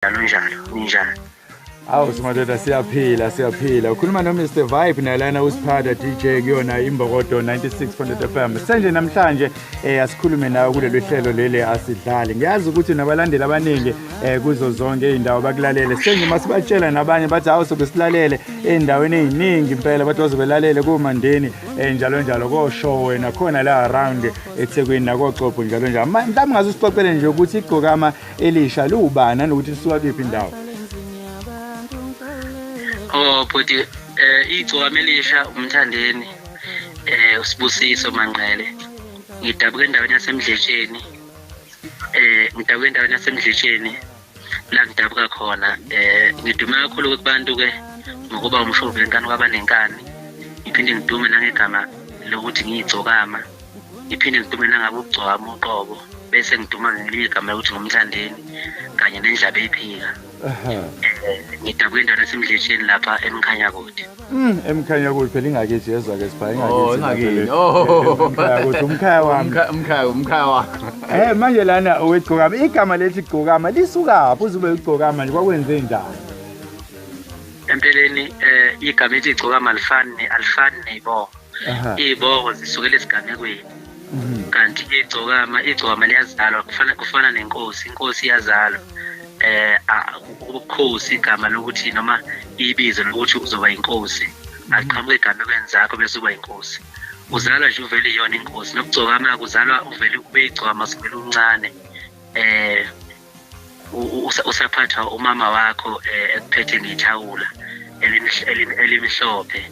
Njalo njalo, ninjani? Awu simadoda, siyaphila, siyaphila. Ukhuluma no Mr Vibe nalana uSiphada DJ kuyona Imbokodo 96.8 FM. Senje namhlanje asikhulume nawe kulolu hlelo leli asidlali. Ngiyazi ukuthi nabalandeli abaningi kuzo zonke izindawo bakulalele. Senje masibatshela nabanye bathi hawu sobe silalele endaweni eziningi impela, bathi bazobelalele koMandeni njalo njalo koshowe nakhona la around eThekwini nakoXopo njalo njalo. Mhlawumbe ngaze usixoxele nje ukuthi igcokama elisha liwubani nanokuthi lisuka kuyiphi indawo. Oh bhuti, igcokama elisha uMthandeni, uSibusiso Manqele. Ngidabuka endaweni yaseMdletsheni. Ngidabuka endaweni yaseMdletsheni la ngidabuka khona. Ngidume kakhulu kubantu ke ngokuba umshovi wenkani kwabanenkani. Ngiphinde ngidume nangegama lokuthi ngiyigcokama. Ngiphinde ngidume nangabe ukugcokama uqobo, bese ngiduma ngelinye igama lokuthi nguMthandeni kanye nendlaba ephika. Ngidabuka endaweni yaseMdletsheni lapha eMkhanyakude. EMkhanyakude phela ingakithi, yezwa ke sipha Oh, ingakithi. Ingakini. Oh. EMkhanyakude umkhaya wami. Umkhaya, umkhaya wakho. Manje lana owegcokama, igama lethi gcokama lisukaphi? Uzube ugcokama nje kwakwenze njani? Empeleni igama ethi igcokama alifani, alifani nezibongo. Izibongo zisukela esigamekweni. Kanti igcokama, igcokama liyazalwa, kufana nenkosi, inkosi iyazalwa. Ubukhosi igama lokuthi noma ibizo lokuthi uzoba inkosi, aqhamuke egamekweni zakho bese uba inkosi. Uzalwa nje uvele iyona inkosi. Nokugcokama kuzalwa uvele ube igcokama sukela umncane. Usaphathwa umama wakho ekuphethe ngethawula elimhlophe.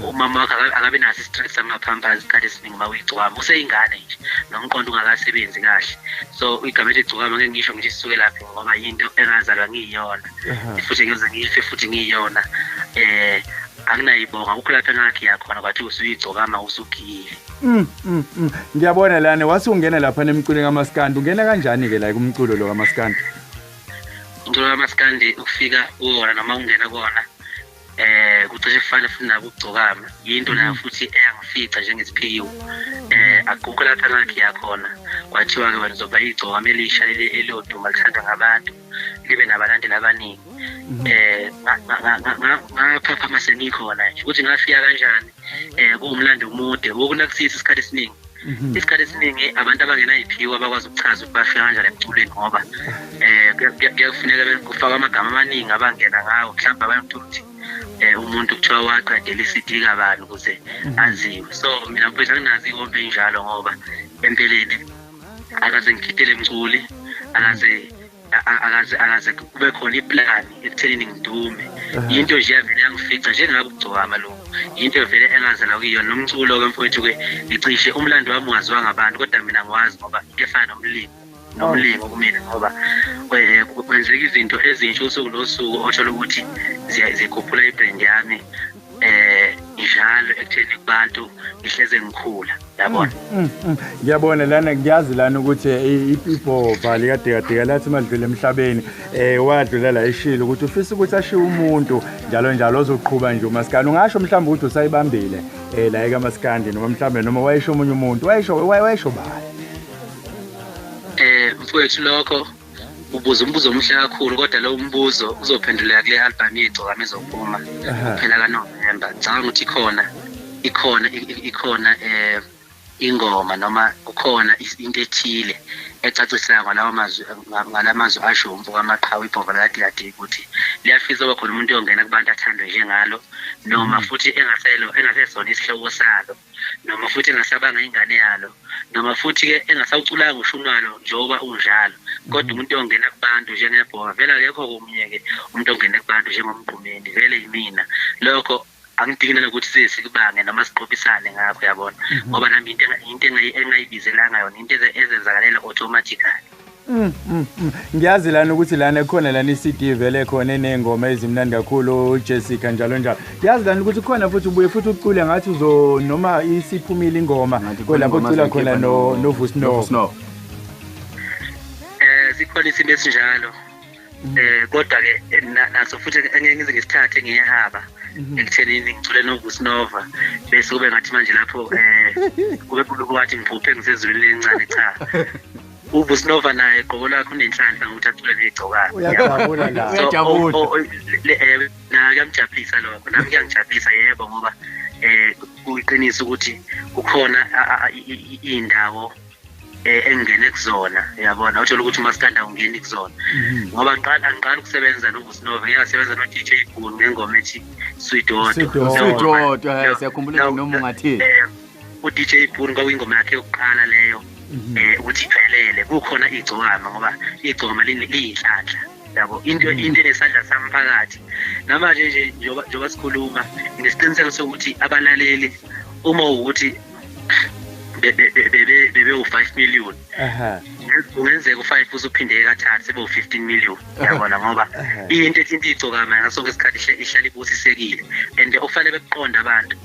Umama wakho akabe naso i-stress sama-pampers isikhathi esiningi uma uyigcokama, useyingane nje nomqondo ungakasebenzi kahle. So igama elithi gcokama ngeke ngisho ngithi sisuke laphi ngoba yinto engazalwa ngiyiyona, futhi ngize ngife futhi ngiyiyona. Anginayibonga akukho lapho engakhiya khona kwathi usuyigcokama usugiyile. Ngiyabona lana wase ungena lapha nemculweni kaMaskandi. Ungena kanjani ke la kumculo lo kaMaskandi? Umculo kaMaskandi ukufika kuwona noma ungena kuwona kucishe kufane futhi nako ukugcokama, yinto nayo futhi eyangifica njengesiphiwo. Akukho lapha engakhiya khona kwathiwa ke wena uzoba igcokama elisha eliyoduma lithandwa ngabantu libe nabalandeli abaningi. Ngaphaphama sengikhona nje ukuthi ngafika kanjani. Kuwumlando omude wokunakusisa isikhathi esiningi. Isikhathi esiningi abantu abangenayiphiwo abakwazi ukuchaza ukuthi bafika kanjani emculweni ngoba kuyafuneka kufakwe amagama amaningi abangena ngawo. Mhlawumbe abantu ukuthi umuntu kuthiwa waqedela i-CD kabani ukuze aziwe. So mina mfethu anginazo iy'hombe ey'njalo ngoba empeleni akaze ngikhidele emculi, akaze kube khona iplani ekuthenini ngidume. Into nje yavele yangifica njengabe ukugcokama lokhu, into vele engazalwa kuyona. Nomculo-ke mfowethu-ke ngicishe umlando wami ungaziwa ngabantu, kodwa mina ngiwazi ngoba into efana nomlimi, nomlimi kumina ngoba kwenzeka izinto ezintsha usuku nosuku othola ukuthi zikhuphula ibrand yami njalo ekutheni kubantu ngihleze ngikhula, yabona. Ngiyabona lana, ngiyazi lana ukuthi ibhova likadikadika lathi madlule emhlabeni wadlula la eshilo ukuthi ufisa ukuthi ashiye umuntu njalo njalo ozoqhuba nje uMaskandi. Ungasho mhlawumbe ukuthi usayibambile la ekaMaskandi noma mhlawumbe noma wayesho omunye umuntu, wayesho bani? Mfowethu lokho ubuza umbuzo omuhle kakhulu, kodwa lo mbuzo uzophenduleka kule album yegcokama ezophuma kuphela kaNovember. Ngicabanga ukuthi ikhona ingoma noma kukhona into ethile ecacisayo ngalawa mazwi, ngalamazwi asho umfo kaMaqhawe ibhova likadikadika ukuthi liyafisa ukuba khona umuntu oyongena kubantu athandwe njengalo, noma futhi engasesona isihloko salo, noma futhi engasabanga ingane yalo, noma futhi-ke engasawuculanga ushunwalo njengoba unjalo, kodwa umuntu ongena kubantu njengebhova vele akekho komunye-ke umuntu ongena kubantu njengomgqumeni, vele yimina. Lokho angidingi nanokuthi size sikubange noma siqophisane ngakho, yabona, ngoba nami into engayibizelanga yona, into ezenzakalela automatically. Ngiyazi lana ukuthi lana khona lana i-CD vele khona eney'ngoma ezimnandi kakhulu, Jessica njalo njalo. Ngiyazi lana ukuthi khona futhi ubuye futhi ucule ngathi uzo noma isiphumile ingoma Ngathi khona lapho ingoma ucula khona azoyikhipha noVusi Nova. noVusi Nova. Sikhona isimo esinjalo. Kodwa ke naso futhi engeke ngize ngisithathe ngiyehaba ekuthenini ngicule noVusi Nova bese kube ngathi manje lapho kube kwathi ngiphuphe ngisezulwini elincane. Cha. uVusinova naye qobo lakhe unenhlanhla ngokuthi athole negcokana. Uyajabula la. Uyajabula. Na kuyamjabulisa lokho, nami kuyangijabulisa yebo, ngoba kuyiqiniso ukuthi kukhona indawo engene kuzona, uyabona, uthola ukuthi umaskanda ungeni kuzona. Ngoba angiqali ukusebenza noVusinova, ngiyasebenza no DJ Gulu ngengoma ethi Sweet Water. Sweet Water, siyakhumbula noma ungathini. U DJ Gulu kwakuyingoma yakhe yokuqala leyo, ukuthi iphelele kukhona igcokama, ngoba igcokama liyinhlanhla, yabo, into enesandla samphakathi. Namanje nje njengoba sikhuluma nginesiqiniseko sokuthi abalaleli uma ukuthi bebe u5 million, kungenzeka u5 usuphindeke kathathu sebe u15 million, yabona, ngoba into ethinta igcokama ngaso sonke isikhathi ihlala ibusisekile. And okufanele bekuqonde abantu,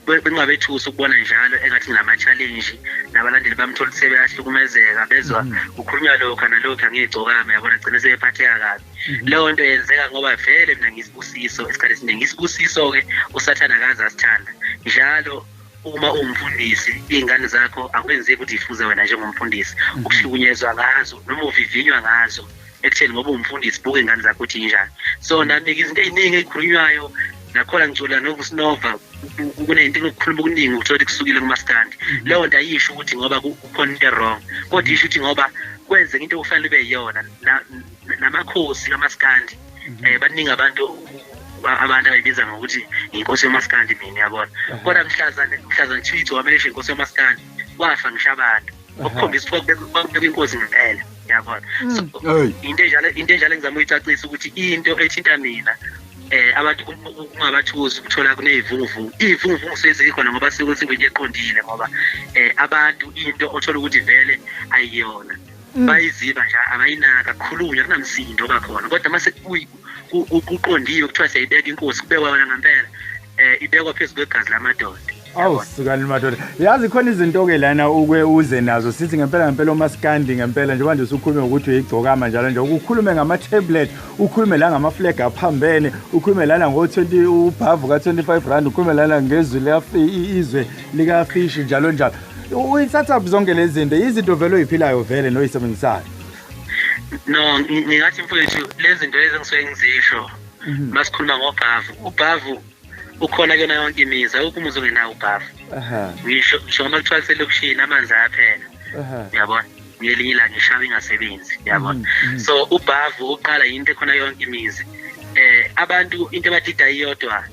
bengabethusi ukubona njalo engathi nginama-challenge nabalandeli bamthola ukuthi sebeyahlukumezeka, bezwa kukhulunywa lokhu nalokhu angiyigcokama, yabona, gcine sebephatheka kabi. Leyo nto yenzeka ngoba vele mina ngisibusiso isikhathi esiningi. Isibusiso-ke uSathane akaze asithanda. Njalo uma uwumfundisi, iy'ngane zakho akwenzeki ukuthi ifuze wena njengomfundisi, ukuhlukunyezwa ngazo noma uvivinywa ngazo ekutheni ngoba uwumfundisi, buka iy'ngane zakho ukuthi injani. So nami-ke izinto ey'ningi ey'khulunywayo nakhona ngicula noVusinova, kunento enokukhuluma okuningi uthola kusukile kumaskandi. Leyo nto ayisho ukuthi ngoba kukhona into wrong, kodwa isho ukuthi ngoba kwenzeka into okufanele ibe yiyona. Namakhosi kamaskandi, baningi abantu abayibiza ngokuthi inkosi yomaskandi mina, yabona. Kodwa mhlazane kuthiwa igcokama lisho inkosi yomaskandi, wafa ngisho abantu, okukhombisa ukuthi kwakubekwa inkosi ngempela, yabona. So into enjalo engizama ukuyicacisa ukuthi into ethinta mina, abantu kungabathusi ukuthola kuney'vunguvungu. Iy'vunguvungu sezikhona ngoba sekuthi eqondile, ngoba abantu into othola ukuthi vele ayiyona bayiziba nje, abayinaka, kukhulunywa kunamsindo obakhona. Kodwa mase kuqondiwe kuthiwa siyayibeka inkosi, kubekwa yona ngempela, ibekwa phezu kwegazi lamadoda. Awu sukani madoda. Yazi khona izinto ke lana uke uze nazo, sithi ngempela ngempela umaskandi ngempela, njengoba nje usukhulume ngokuthi uyigcokama njalo nje, ukukhulume ngama-tablet, ukhulume la ngama-flag aphambene, ukhulume lana ngo-20 ubhavu ka-25 rand, ukhulume lana ngezwi izwe likafishi njalo njalo. Uyithatha zonke lezi zinto, izinto vele oyiphilayo vele noyisebenzisayo? No, ngingathi mfowethu lezi zinto lezi engisuke ngizisho masikhuluma ngobhavu, ubhavu ukhona kuyona yonke imizi, awukho umuzi ongenawo ubhavu. Ngisho noma kuthiwa kuselokishini amanzi ayaphela, uyabona, ngelinye ilanga ishawa ingasebenzi, uyabona. So ubhavu uqala yinto ekhona yonke imizi. Abantu into abadida iyodwa,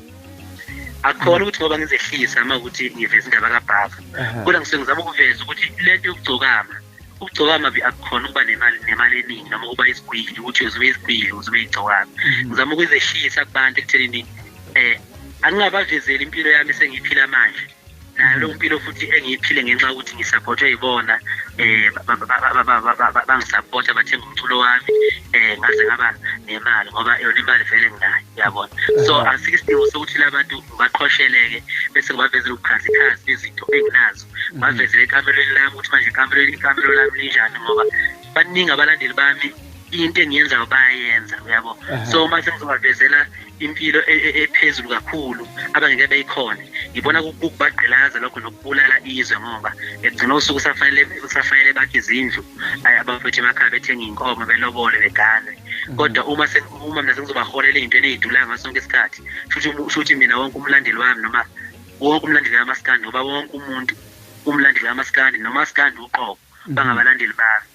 akukhona ukuthi ngoba ngizehlisa uma ukuthi ngiveze indaba kabhavu, kodwa ngisuke ngizama ukuveza ukuthi lento yokugcokama, ukugcokama akukhona ukuba nemali eningi noma ukuba isigwili, ukuthi uzobe isigwili uzobe igcokama. Ngizama ukuzehlisa kubantu ekuthenini angingabavezeli impilo yami esengiyiphila manje, nayo leyo mpilo futhi engiyiphile ngenxa yokuthi ngisaphothwe yibona, bangisapotha, bathenga umculo wami, ngaze ngaba nemali, ngoba yona imali vele nginayo, uyabona. So asikho isidingo sokuthi labantu baqhosheleke bese ngibavezela ubukhazikhazi bezinto enginazo, bavezele ekamelweni lami ukuthi manje ikamelo lami linjani, ngoba baningi abalandeli bami, into engiyenzayo bayayenza, uyabo. So uma sengizobavezela impilo ephezulu kakhulu abangeke beyikhona, ngibona ukubagqilaza lokho nokubulala izwe, ngoba ekugcina usuku kusafanele bakhe izindlu, abafethu emakhaya bethenga iy'nkomo, belobole, beganwe. Kodwa uma mina sengizobaholela ey'ntweni ey'dulayo ngaso sonke isikhathi, shuthi mina wonke umlandeli wami, noma wonke umlandeli wamaskandi, ngoba wonke umuntu umlandeli wamaskandi nomaskandi uqobo bangabalandeli bami,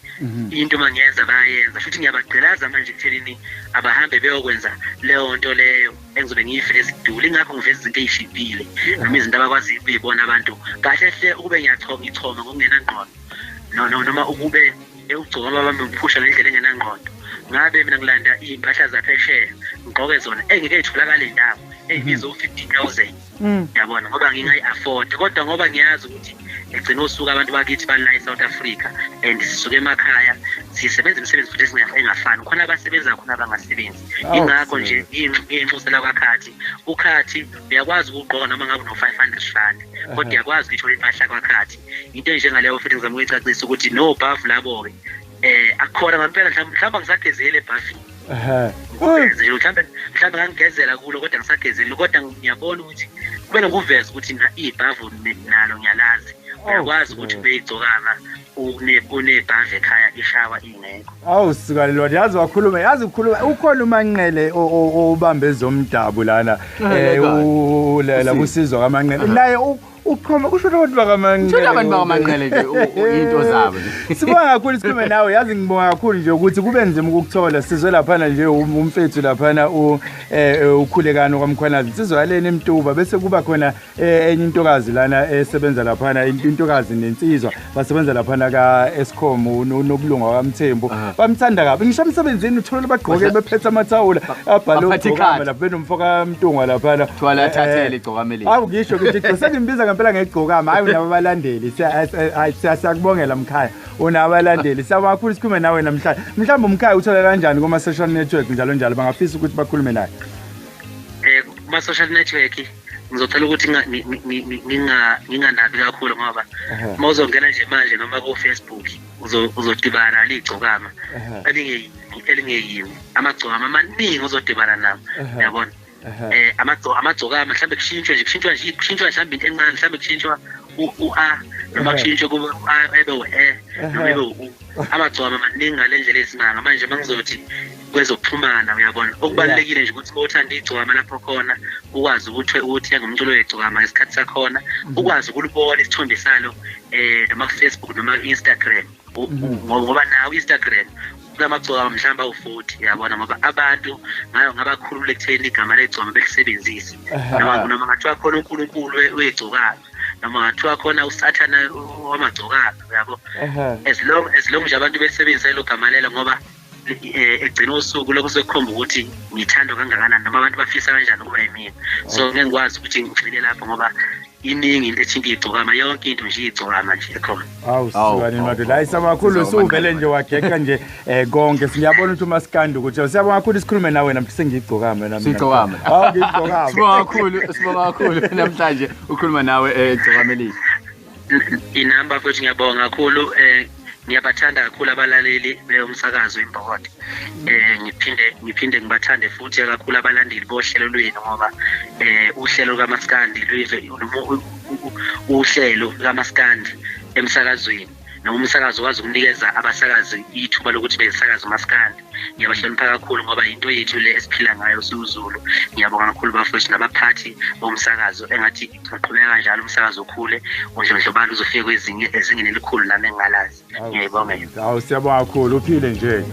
into mangiyenza bayayenza, futhi ngiyabagqilaza manje ekuthenini abahambe beyokwenza leyo nto leyo engizobe ngiyiveza idula. Ingakho ngiveza izinto ey'shibhile noma izinto abakwaziyo ukuyibona abantu kahle hle, ukube ngichoma ngokungenangqondo, noma ukube ukugcokama bami ngiphusha ngendlela engenangqondo, ngabe mina ngilanda iy'mpahla zaphesheya ngigqoke zona engeke y'tholakale indawo eyibiza u-50,000, yabona, ngoba ngingayi-afford. Kodwa ngoba ngiyazi ukuthi egcina usuku abantu bakithi bala e-South Africa and sisuke emakhaya sisebenza imisebenzi futhi engafani, khona abasebenza khona abangasebenzi. Ingakho nje ngiyinxusela kwakhathi, ukhathi uyakwazi ukugqoka noma ngabe uno-500 rand, kodwa uyakwazi ukuyithola impahla kwakhathi. Into enjengaleyo futhi ngizama ukuyicacisa ukuthi nobhavu labo-ke akukhona ngempela, mhlawumbe angisagezeli ebhavini, mhlawumbe ngangigezela kulo kodwa ngisagezeli, kodwa ngiyabona ukuthi kumele ngikuveze ukuthi ibhavu nalo ngiyalazi. Uyakwazi ukuthi beyigcokama unebhandle ekhaya ishawa ingekho. Awu suka lona, yazi wakhuluma, yazi ukhuluma ukhona uManqele obambe ezomdabu lana la kusizwa kaManqele naye uqhoma kusho abantu bakaManqele. Kusho abantu bakaManqele nje into zabo. Sibonga kakhulu sikhulume nawe, yazi ngibonga kakhulu nje ukuthi kube nzima ukukuthola. Sizwe laphana nje umfethu laphana ukhulekano kwaMkhwanazi, insizwa yalena eMtuba, bese kuba khona enye intokazi lana esebenza laphana, intokazi nensizwa basebenza laphana ka Eskom uNokulunga kaMthembu. Bamthanda kabi ngisho emsebenzini uthola bagqoke bephethe amathawula abhalwe igcokama lapha benomfo kaMntungwa laphana. Thwala athathele igcokama leli. Awu ngisho ukuthi sengimbiza ngempela ngegcokama. Hayi unabalandeli, siyakubongela mkhaya, unabalandeli. Siyabonga kakhulu sikhulume nawe namhlanje. Mhlawumbe umkhaya uthola kanjani kuma social network njalo njalo, bangafisa ukuthi bakhulume naye? Kuma social network ngizocela ukuthi nginganabi kakhulu ngoba uma uzongena nje manje noma ku Facebook uzodibana ligcokama elingeyimi amagcokama amaningi uzodibana nawo, uyabona. Amagcokama mhlawumbe kushintshwe nje, kushintshwa mhlawumbe into encane, mhlawumbe kushintshwa u-A noma kushintshwe kube u-A ebe u-E noma ebe u-U. Amagcokama amaningi ngale ndlela esimanga. Manje mangizothi kwezokuxhumana, uyabona, okubalulekile nje ukuthi uthanda igcokama lapho khona ukwazi ukuthi uthenga umculo wegcokama ngesikhathi sakhona, ukwazi ukulibona isithombe salo noma ku-Facebook noma ku-Instagram, ngoba nawo Instagram kunamagcokama mhlawumbe awu-40, uyabona, ngoba abantu ngayo ngabakhulula ekutheni igama legcokama belisebenzise. Noma ngathiwa khona uNkulunkulu wegcokama, noma ngathiwa khona uSathana wamagcokama, uyabo. As long nje abantu belisebenzisa lelo gama lelo, ngoba egcina usuku lokho sekukhomba ukuthi ngithandwa kangakanani noma abantu bafisa kanjani ukuba yimina. So ngeke ngikwazi ukuthi ngigcine lapho ngoba iningi into ethinta igcokama, yonke into nje igcokama nje ekhona. Awu sukani madoda, hayi samakhulu usuvele nje wageqa nje konke. Siyabona ukuthi umaskandi ukuthi siyabonga kakhulu sikhulume nawe namhlanje sengigcokama nami. Sigcokama. Awu ngigcokama. Sibonga kakhulu, sibonga kakhulu namhlanje ukhuluma nawe igcokama elihle. Inamba futhi ngiyabonga kakhulu, ngiyabathanda kakhulu abalaleli bomsakazo iMbokodo. Ngiphinde ngibathande futhi kakhulu abalandeli bohlelo lwenu, ngoba uhlelo kaMaskandi lwive noma uhlelo kaMaskandi emsakazweni, noma umsakazo wazi ukunikeza abasakazi ithuba lokuthi besakaze uMaskandi. Ngiyabahlonipha kakhulu ngoba into yethu le esiphila ngayo siwuZulu. Ngiyabonga kakhulu bafowethu nabaphathi bomsakazo, engathi aqhubeka kanjalo umsakazo ukhule undlondlobala uzofika kwezinye ezingeni elikhulu nami engingalazi. Ngiyayibonga. Awu siyabonga kakhulu, uphile nje.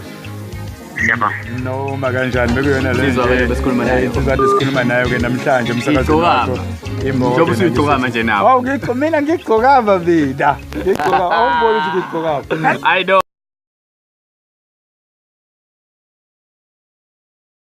Siyabonga. Noma kanjani bekuyona le insizwa besikhuluma nayo. Insizwa esikhuluma nayo ke namhlanje umsakazo wakho. Njengoba usuyigcokama nje nawe. Awu mina ngigcokama mina. Ngigcoka, awuboni ukuthi ngigcokama. I know.